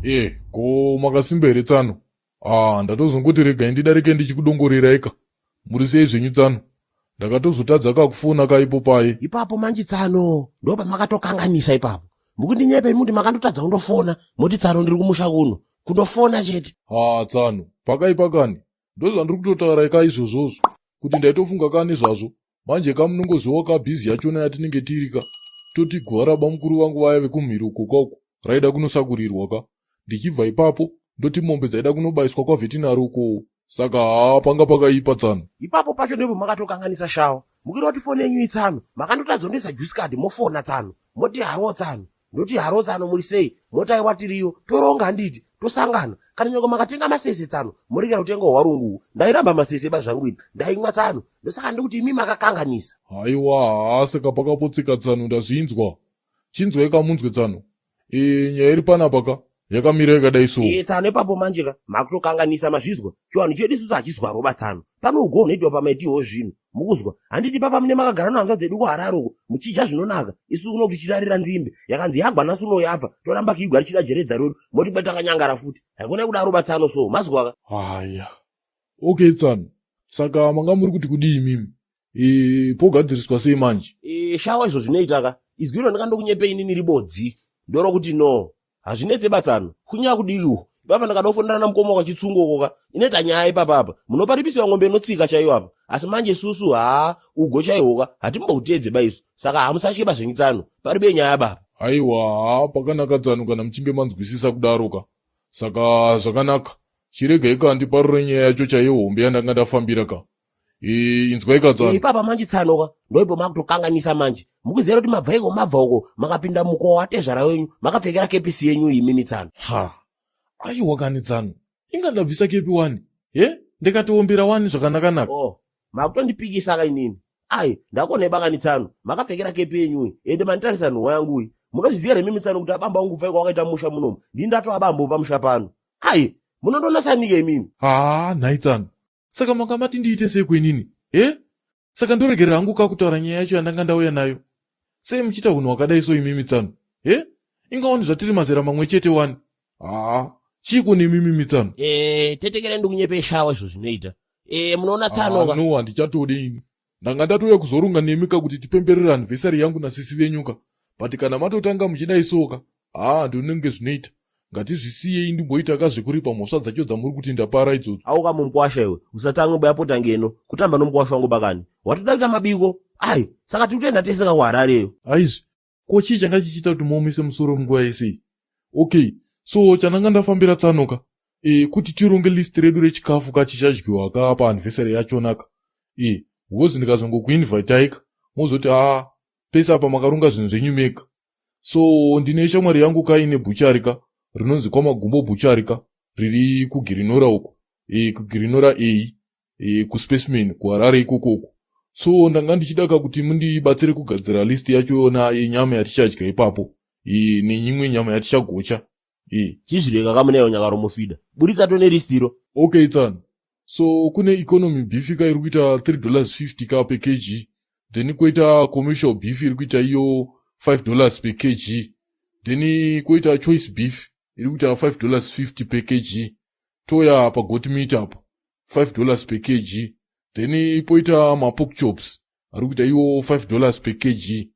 E, ko makasimba here tsano? Ah, ndatozongoti regai ndidarike ndichikudongorerai ka. Muri sei zvenyu tsano? Ndakatozotadza kakufona ka ipo paye. Ipapo manje tsano ndopamakatokanganisa ipapo. Mukundinyepa imi kuti makandotadza kundofona moti tsano ndiri kumusha kuno. Kundofona chete. Ha tsano, pakaipa kani. Ndozvandiri kutotaura ka izvozvozvo. Kuti ndaitofunga ka nezvazvo. Manje ka munongoziwa ka busy yachona yatinenge tiri ka. Toti guva rabamukuru vangu vaya vekumhiri uko kauko raida kunosakurirwa ka. Ndichibva ipapo ndoti mombe dzaida kunobaiswa kwavetinary uko. Saka haa panga pakaipa tsano. Ipapo pacho ndipo makatokanganisa shawa. Mukuita kuti foni yenyu itsano. Makandotadza kundoisa juice card mofona tsano. Moti haroo tsano. Ndoti haroo tsano muri sei? Moti aiwa tiriyo. Toronga handiti. Tosangana. Kana nyangwe makatenga masese tsano. Morekera kutenga hwarungu uhu. Ndairamba masese ba zvangu ini. Ndaimwa tsano. Ndosaka ndikuti imi makakanganisa. Haiwa haa saka pakapotseka tsano ndazvinzwa. Chinzwai kamunzwe tsano. E, nyaya iri panapa ka yakamira yakadai so. E, tsano ipapo manje ka makutokanganisa mazvizwa. Chivanhu chedu isusu hachizwa roba tsano. Pano ugo unoitwa pamaitiwo zvinhu. Mukuzwa handiti papa mune makagara nahanzva dzedu kuHarare uko muchidya zvinonaka. Isu kuno tichirarira nzimbe yakanzi yagwa nhasi uno yabva toramba kiigwa richida jeredza redu moti bwa takanyangara futi. Haikona kudaro batsano so mazwa ka. Haya. Okay tsano. Saka manga muri kuti kudii imimi? E, pogadziriswa sei manje? E, shawa izvo zvinoita ka. Izwi iro ndakandokunyepe inini ribodzi. Ndorokuti no. Hazvinetse batsano. Kunyaya kudii uku? Ipapa ndakada na mukoma wakachitsungo uko ka. Inoita nyaya ipapa apa. Munoparipiswa ng'ombe inotsika chaiyo apa. Asi manje susu haa ugo chaiwo ka hatimboutedze ba isu. Saka hamusatye ba zvenyu tsano. Paribe nyaya baba. Aiwa haa pakanaka tsano kana muchinge manzwisisa kudaro ka. Saka zvakanaka. Chiregai ka ndiparure nyaya yacho chaiyo hombe yandanga ndafambira ka. E, inzwai ka tsano. Ipapa manje tsano ka ndoipo makutokanganisa manje. Mukuziva kuti mabva iko mabva uko makapinda mukowa watezvara wenyu makapfekera kepisi yenyu imimi tsano. Ha. Aiwa kani tsano. Inga ndabvisa kepi wani? He? Ndikatoombera wani zvakanakanaka. Oh, makutondipikisa ka inini. Ai, ndakoneba kani tsano. Makapfekera kepi yenyu iyi. Ende manditarisa nhuwa yangu iyi. Munozviziva here mimi tsano kuti abambo angu kubva iko wakaita musha munomu. Ndini ndatova bambo pamusha pano. Ai, munondonasanike imimi. Haa, nhai tsano. Saka manga mati ndiite sei kwenini? He? Saka ndoregerera hangu ka kutaura nyaya yacho yandanga ndauya nayo. Sei muchiita hunhu hwakadai so imimi tsano? He? Inga wani zvatiri mazera mamwe chete wani. Haa, chiiko nemi mimi tsano? Eh, tetekere ndikunyepe shawa izvo zvinoita. Eh, munoona tsano ka. No, handichatodi ini. Ndanga ndatouya kuzoronga nemi ka kuti tipemberere anniversary yangu nasisi venyu ka. But kana matotanga muchidai so ka, haa ndinenge zvinoita. Ngatizvisiyei ndimboita ka zvekuripa mhosva dzacho dzamuri kuti ndapara idzodzo. Auka mumukwasha iwe, usatsamwe mbuya pota ngeno, kutamba nomukwasha wangu bakani. Watoda kuita mabiko? Ai, saka tiri kutoenda tese ka kuHarare iyo. Aizvi, ko chii changa chichiita kuti muomise musoro munguva yese iyi? Okay, so chandanga ndafambira tsano ka, e, kuti tironge list redu rechikafu ka chichadyiwa ka paanniversary yachona ka. E, because ndikazongokuinvitai ka, mozoti haa, pese apa makaronga zvinhu zvenyu mega. So ndine shamwari yangu ka ine bhuchari ka, rinonzi kwaMagumbo bhuchari ka, riri kuGirinora uko. E, kuGirinora A, e, kuSpaceman kuHarare ikoko uko. So ndanga ndichida ka kuti mundibatsire kugadzira list yacho yona yenyama yatichadya ipapo. E, nenyimwe nyama yatichagocha. E. Chizvirega kamuneyo nyakaromofida. Buritsa tone list iro. Okay tsano. So kune economy beef ka iri kuita $3.50 ka per kg. Then koita commercial beef iri kuita iyo $5 per kg. Then koita choice beef iri kuita $5.50 per kg. Toya pa goat meat apo $5 per kg. Then poita ma pork chops ari kuita iwo $5 per kg.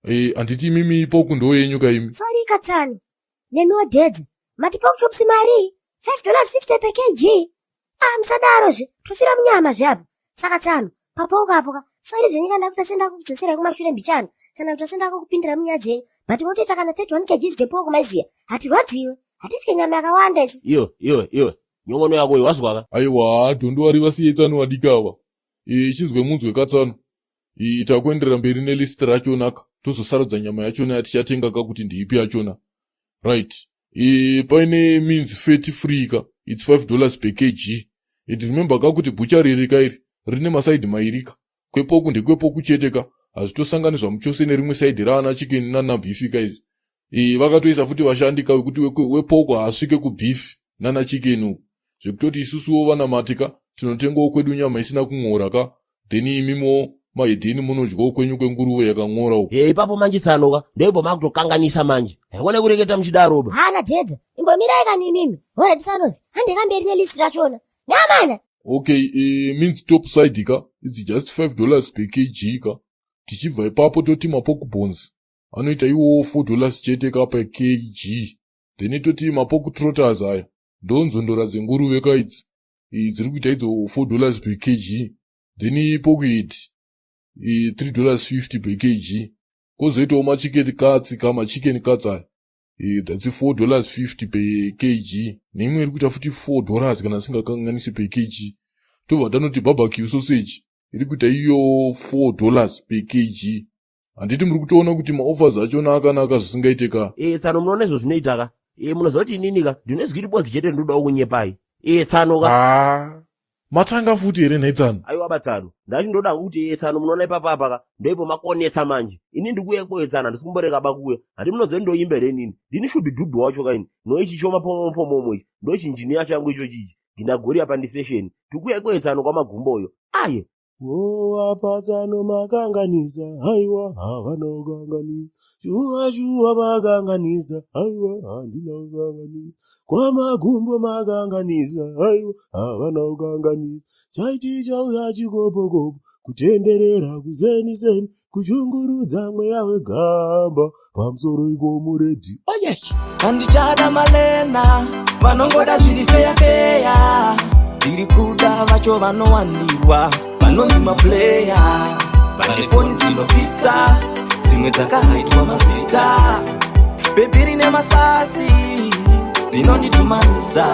Eh, handiti imimi pork ndo yenyu ka imi. Sorry katsano. Nemiwo dead. Mati pork chops mari? $5.50 per kg. Ah, musadaro zve. Tofira munyama zve apo. Saka tsano, papork apo ka. Sorry zvenyu kana ndakuita sendakukudzoserai kumashure mbichana. Kana kuita sendakukupindira munyaya dzenyu. But motoita kana 31 kgs dzepork maiziya. Hatirwadziwe. Hatitye nyama yakawanda isu. Iwe, iwe, iwe. Nyongono yako iyo wazwa ka? Aiwa, don't worry vasiye tsano vadiki ava. E, chinzwe munzwe katsano. E, takuenderera mberi nelist rachona ka. Tozosarudza nyama yachona yatichatenga ka kuti ndeipi yachona. Right. E, paine means fat free ka. It's $5 per kg. And remember ka kuti bhuchari iri ka iri rine masaidi mairi ka. Kwepoku ndekwepoku chete ka. Hazvitosangani zvamuchose nerimwe saidi raana chicken nana beef ka izvi. E, vakatoisa futi vashandi ka wekuti wepoko haasvike kubeef nana chicken uku. Zvekutoti isusuwo vanamati ka tinotengawo kwedu nyama isina kun'ora ka. Then imimo Mahidheni munodyawo kwenyu kwenguruve yakan'ora uko. E ipapo manje tsanoka ndoipo makutokanganisa manje. Haikona kureketa muchidaroba. Hana dhedza, imbomirai kani imimi. Hora tisanozi, hande kamberi nelist rachona. Nyamana. Okay, mince top side ka, it's just $5 per kg ka. Tichibva ipapo toti mapork bones anoita iwowo $4 chete ka per kg. Then toti mapork trotters aya, ndonzondora dzenguruve ka idzi. Dziri kuita idzo $4 per kg. Then pork head $3.50 per kg. Kozoitawo machicken cuts ka, machicken cuts aya. That's $4.50 per kg. Neimwe iri kuita futi $4 kana singakanganisi per kg. Tobva tanoti barbecue sausage iri kuita iyo $4 per kg. Handiti muri kutoona kuti maoffers achona akanaka zvisingaite ka? E tsano, munoona izvo zvinoita ka. E munoziva kuti inini ka ndine zwi ribodzi chete ndinodawo kunyepai. E tsano ka. Ah, matanga futi here nhai tsano? Aiwa batsano, ndachindoda kuti e tsano, munoona ipapapa ka ndoipo makonetsa manje. Ini ndikuuya koetsana, handisi kumboreka bakuuya. Handi munoziva kuti ndoimba here inini? Ndini shubi dhubhi wacho kaini. Noichi choma pomomo pomomo ichi. Ndochinjiniya changu icho chichi. Ndindagori apa ndisesheni. Tikuuya koetsano kwamagumboyo. Aye. O apa tsano makanganisa, haiwa havana kukanganisa. Shuwa shuwa makanganisa, haiwa handina kukanganisa. Kwamagumbo makanganisa, haiwa havana kukanganisa. Chaiti chauya chikopokopo, kutenderera kuzeniseni, kushungurudza mweya wegamba pamusoro ikomuredhi. Oye! Handichada malena vanongoda zviri feya feya. Ndiri kuda vacho vanowandirwa vanonzi maplayer, vane foni dzinopisa, dzimwe dzakahaitwa mazita. Baby rine masasi rinonditumanisa.